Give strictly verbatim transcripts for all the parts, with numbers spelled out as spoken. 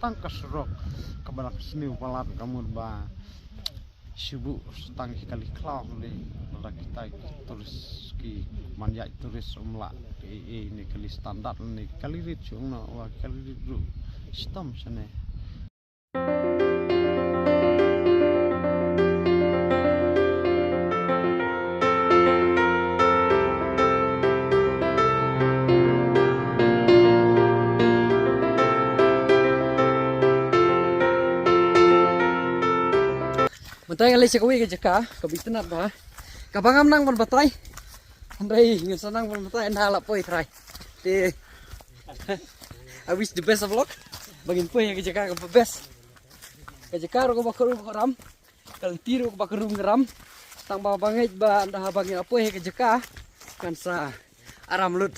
tang ka surok kaba la sniew palat, ka mut ba shu buh tang ki kali khlaw ne, lada kita ki tourist ki ban ïaid tourist ym lah ei ei ne, kali standard ne, kali rit shu ong noh, wa kali rit ruh shitom shane. Mynta nga leit sha kawei ka jaka kaba itynnad bha, kaba ngam nang ban batai. Hynrei ngan sa nang ban batai ynda la poi trai. Te I wish the best of luck. Ba ngin poi ha ka jaka kaba best. Ka jaka ruh kaba khuid kaba ram, ka lynti ruh kaba krum kaba ram. Tang ba bangeit ba ynda haba ngin la poi ha ka jaka kan sa aram lut.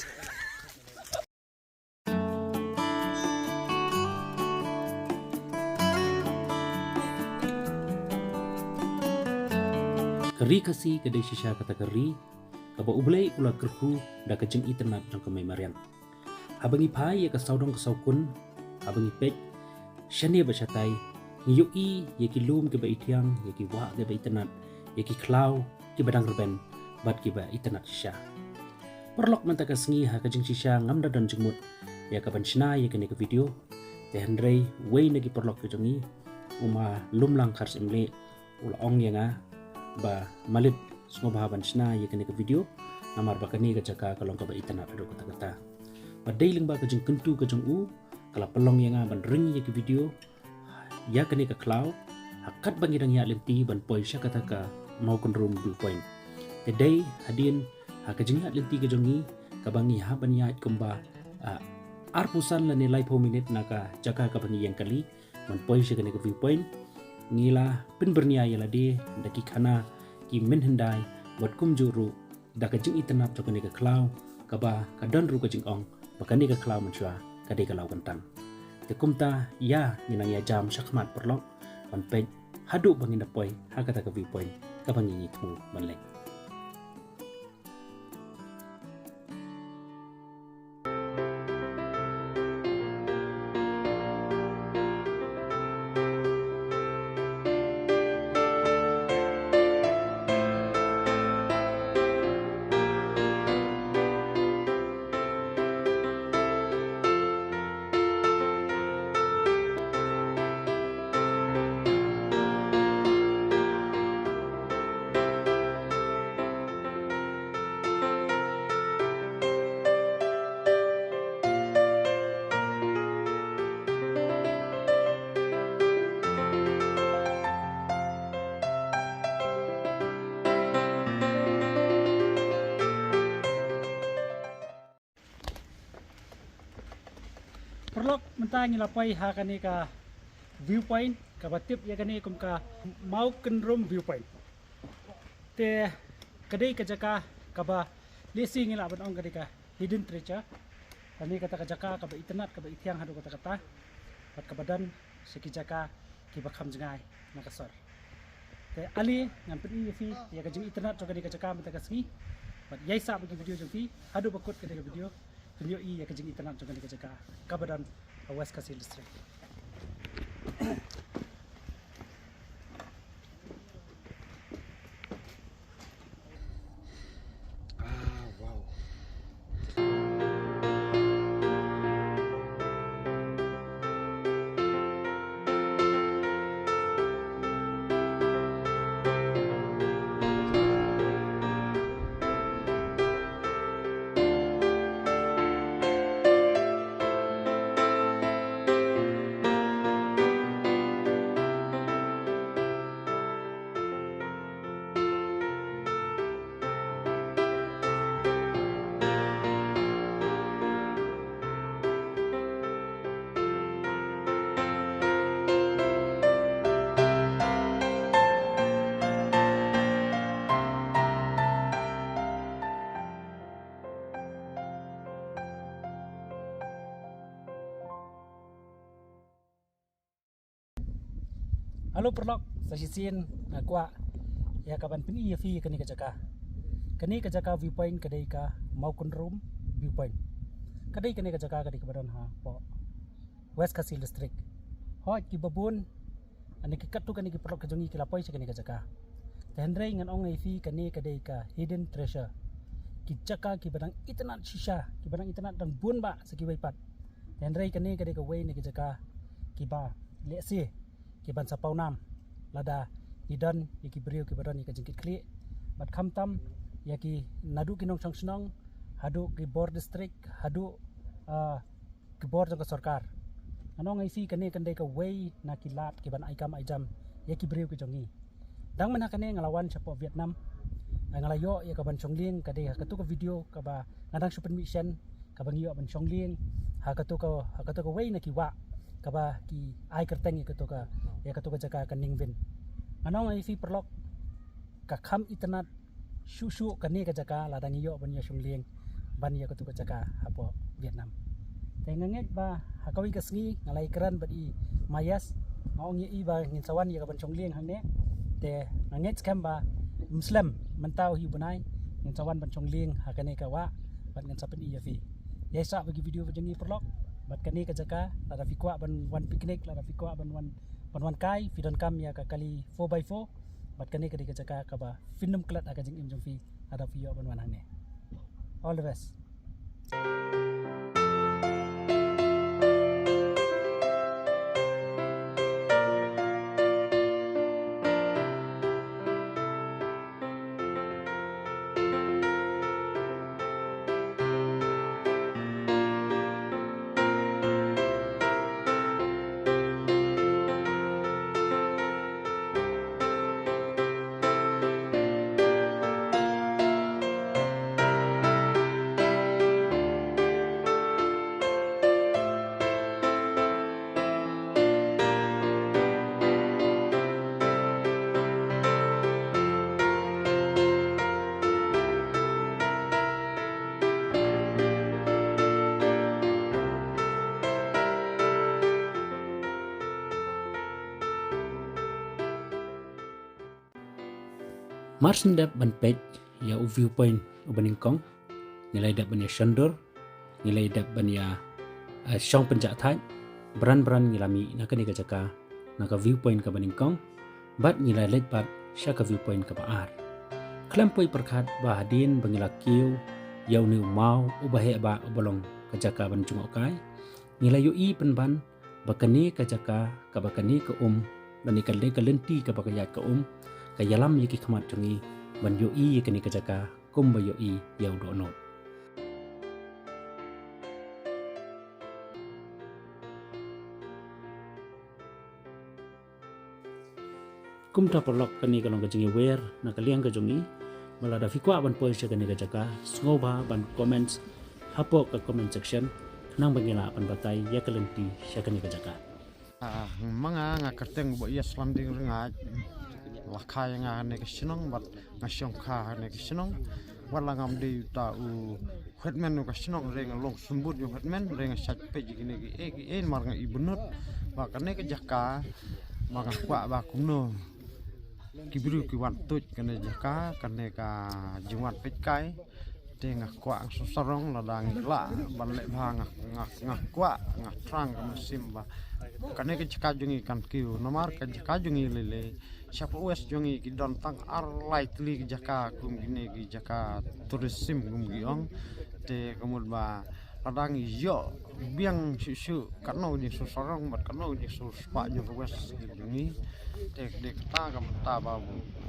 Ka ri Khasi ka dei shisha kata ka ri kaba U Blei u la kyrkhu da ka jingitynnad jong ka mei mariang. Haba ngi phai ïa ka sawdong ka sawkun, haba ngi peit shane bad shatai, ngi ïohi ïa ki lum kiba ithiang, ïa ki wah kiba itynnad, ïa ki khlaw kiba dang rben bad kiba itynnad shisha. Paralok, mynta ka sngi ha ka jingshisha ngam da don jingmut ïa ka ban shna ïa kane ka video. Te hynrei wei na ki paralok ka jong ngi, u Ma Lumlang Kharsyiemlieh, u la ong ïa nga ba, Malit, sngewbha ban shna ïa kane ka video, namar ba kane ka jaka ka long kaba itynnad haduh katta katta. Bad dei lyngba ka jingkyntu ka jong u, ka la pynlong ïa nga ban ring ïa ka video ïa kane ka khlaw ha katba ngi dang ïaid lynti ban poi sha kata ka Mawkynrum View Point. Te dei hadien ha ka jingïaid lynti ka jong ngi kaba ngi hap ban ïaid kumba, ah, arphew san lane laiphew minit na ka jaka kaba ngi ïeng kali ban poi sha kane ka view point. Ngi la pynbyrngia ïa lade da ki khana, ki mynhyndai, bad kumjuh ruh da ka jingitynnad jong kane ka khlaw kaba ka don ruh ka jingong ba kane ka khlaw mynshuwa ka dei ka Lawkyntang. Te kumta ïa ngin nang ïa jam shakhmat, paralok, ban peit haduh ba ngin da poi ha kata ka view point kaba ngi ngi thmu ban leit. Paralok, mynta ngi la poi ha kane ka view point kaba tip ïa kane kum ka Mawkynrum View Point. Te ka dei ka jaka kaba lehse ngi lah ban ong ka dei ka hidden treasure. Kane kata ka jaka kaba itynnad, kaba ithiang haduh katta katta, bad kaba don sa ki jaka kiba kham jngai na ka sor. Te ale ngan pyni ïa phi ïa ka jingitynnad jong kane ka jaka mynta ka sngi. Bad ïai sah bad ki video jong phi haduh ba kut kane ka video. Phin ïohi ïa ka jingitynnad jong kane ka jaka kaba don ha West Khasi Hills District. Ah, wow. Hello paralok, sa shisien nga kwah ïa ka ban pyni ïa phi kane ka jaka. Kane ka jaka view point ka dei ka Mawkynrum View Point. Ka dei kane ka jaka ka dei kaba don hapoh West Khasi District. Hooid, kiba bun na ki katto katne ki paralok ka jong ngi ki la poi sha kane ka jaka. Te hynrei ngan ong ïa phi, kane ka dei ka hidden treasure. Ki jaka kiba dang itynnad shisha, kiba dang itynnad dang bun bha sa kiwei pat. Te hynrei kane ka dei kawei na ki jaka kiba lehse ki ban sa paw nam lada ngi don ïa ki briew kiba don ïa ka jingkitkhlieh. Bad khamtam ïa ki, naduh ki nongshong shnong haduh ki bor district, haduh, ah, ki bor jong ka sorkar. Ngan ong ïa phi, kane kan dei kawei na ki lad ki ban ai kam ai jam ïa ki briew ki jong ngi. Dang mynha kane nga la wan shapoh Vietnam. Nga la ïoh ïa ka ban shong lieng, ka dei ha kato ka video kaba nga dang shu pynmih shen, kaba ngi ïoh ban shong lieng ha kato ka, ha kato kawei na ki wah kaba ki ai kyrteng ïa kato ka, ïa kato ka jaka ka Ninh Vin. Ngan ong ïa phi paralok, ka kham itynnad shuh shuh kane ka jaka lada ngi ïoh ban ïa shong lieng ban ïa kato ka jaka hapoh Vietnam. Te nga ngeit ba ha kawei ka sngi nga la ïakren bad i Ma Yes, nga ong ïa i ba ngin sa wan ïa ka ban shong lieng hangne. Te nga ngeit skhem ba ym slem mynta u hi u bnai ngin sa wan ban shong lieng ha kane ka wah bad ngin sa pyni ïa phi. Ïa sah ba ki video ba jong ngi paralok bad kane ka jaka, lada phi kwah ban wan picnic, lada phi kwah ban wan, ban wan kai, phi donkam ïa ka kali four by four. Bad kane ka dei ka jaka kaba phin ym klet ha ka jingim jong phi lada phi ïoh ban wan hangne. All the best. Mar shen dep ban peit ïa u viewpoint uba nyngkong, ngi la dep ban ïa shon dur, ngi la dep ban ïa, eh, shong pynjah thait, bran bran ngi la mih na kane ka jaka, na ka viewpoint kaba nyngkong, bad ngi la leit pat sha ka viewpoint kaba ar. Khlem poi pyrkhat ba hadien ba ngi la kiew ïa une u maw uba heh bha uba long ka jaka ban jngohkai, ngi la ïohi pynban ba kane ka jaka, kaba kane ka um, lane ka dei ka lynti kaba ka ïaid ka um, ka ïalam ïa ki khmat jong ngi ban ïohi ïa kane ka jaka kumba ïohi ïa u dohnud. Kumta paralok, kane ka long ka jingïawer na ka liang ka jong ngi. Ba lada phi kwah ban poi sha kane ka jaka, sngewbha ban comment hapoh ka comment section, khnang ba ngi lah ban batai ïa ka lynti sha kane ka jaka. Ah, ma nga, nga kyrteng Bah Ïaslam Dieng Rngaid. La kha ïa nga ha kane ka shnong bad nga shong kha ha kane ka shnong. Wat la ngam dei uta u headman u ka shnong, hynrei nga long symbud u headman, hynrei nga shait peit ïa kine kiei kiei namar nga ibnut ba kane ka jaka, ba nga kwah ba kumno ki briew ki wan tuid kane jaka, kane ka jingwan peit kai. Te nga kwah, nga sngewsarong lada ngi lah ban leh bha, nga, nga, nga kwah, nga thrang ka mynsiem ba kane ka jaka jong ngi kan kiew, namar ka jaka jong ngi lei lei shapoh west jong ngi ki don tang ar lai tylli ki jaka kum kine ki jaka tourism kum ki ong. Te ka mut ba lada ngi ïoh biang shuh shuh, katno ka jingsngewsarong bad katno ka jingsngewspah jong ka west jong ngi. Te ka dei kata ka mynta ba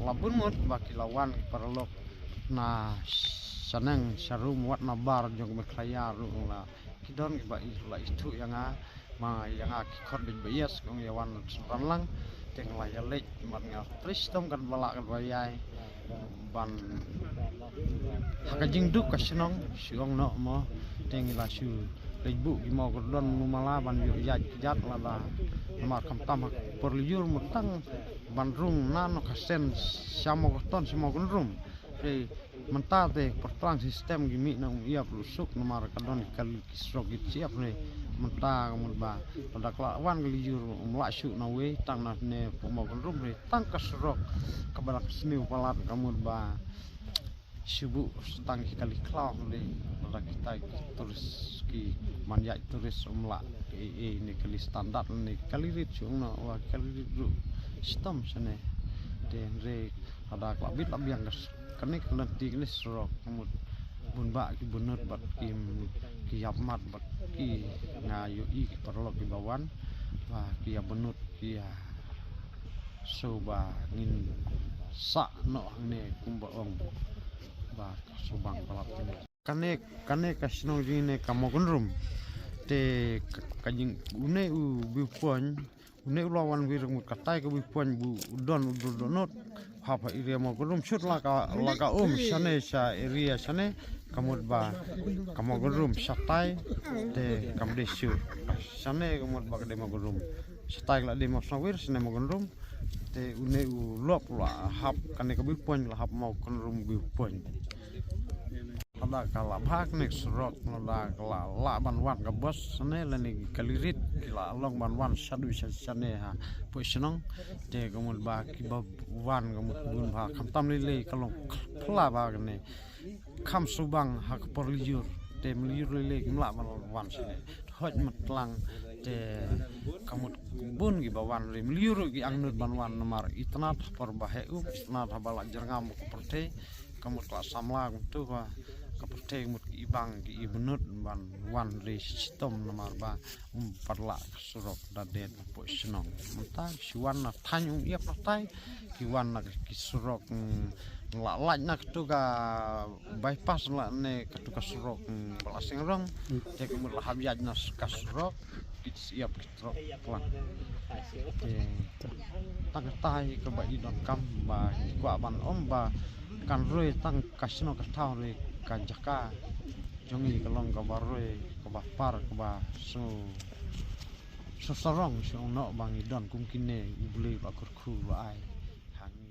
la bun ngut ba ki la wan ki paralok na shaneng sharum wat na bar jong ka Meghalaya ruh la ki don kiba i, la ithuh ïa nga. Ma ïa nga ki khot beit Bah Ïas, kong ïa wan sngewbha lang. Te nga la ïa leit, mat nga trei shitom katba lah katba ïai. Ban ha ka jingduk ka shnong shu ong noh mo. Te ngi la shu leit buh ki maw kordon mala ban ïoh ïaid kjat lada. Namar khamtam ha por lyiur mo tang ban rung na no ka sen sha maw kordon sha maw kordon. Te mynta te pyrthrang system ki mih na um ïap ruh suk namar ka don ka ki surok ki ïap ne. Mynta ka mut ba lada ka la wan ka lyiur um lah shuh na wei tang na ne pynmaw ka rum ne tang ka surok kaba la sniew palat ka mut ba Shu buh tang ki kali khlaw ne, lada kita ki tourist ki man ïaid tourist um lah, eh, eh, ne kali standard ne kali rit shu ong noh, wa kali rit ruh shitom shane. Te hynrei lada ka la bit la biang ka s-, kane ka lynti kane surok, ka mut bun bah ki bynnud bad ki, ki ïap mat bad ki, nga ïohi ki paralok kiba wan, ba ki ïa bynnud ki ïa shu ba ngin sah noh hangne kumba ong ba shu bang palat. Kane, kane ka shnong jong ngi ne ka Mawkynrum. Te ka, ka jing une u view point, une u la wan wir mut katai ka view point bu don u dur donot. Hap ha area Mawkynrum shut la ka, la ka um shane sha area shane, ka mut ba ka Mawkynrum shatai, te kam dei shu shane ka mut ba ka dei Mawkynrum. Shatai ka la dei Mawsawir shane Mawkynrum. Te une u lop la hap kane ka view point la hap Mawkynrum view point. Lada ka la bha kane ka surok, lada ka la lah ban wan ka bus shane lane ki kali rit ki la long ban wan shaduh sha, shane ha poi shnong. Te ka mut ba kiba wan ka mut bun bha, khamtam lei lei ka long phylla bha kane. Kham shu bang ha ka por lyiur, te lyiur lei lei kim lah ban wan shane. Hoi matlang, te ka mut bun kiba wan, lei lyiur ki angnud ban wan namar itynnad ha por ba heh um, itynnad haba la jyrngam ka pyrthei. Ka mut ka la samla kumtu ka, ka pyrthei ka mut ki ibang ki ibynnud ban wan lei shitom namar ba um pat lah ka surok da dien hapoh shnong. Mynta shu wan na thaiñ Umïap na thaiñ, ki wan na ki surok, mm, la lait na katu ka bypass la ne katu ka surok, mm, ba la seng rong. Te ka mut la hap ïaid na s-, ka surok, ki syiap ki trok lang. Te tang katai kaba i donkam ba i kwah ban ong ba kan roi tang ka shnong ka thaw, roi ka jaka jong i ka long kaba roi, kaba par, kaba shu, shu sarong, shu ong noh ba ngi don kum kine, U Blei ba kyrkhu ba ai ha ngi.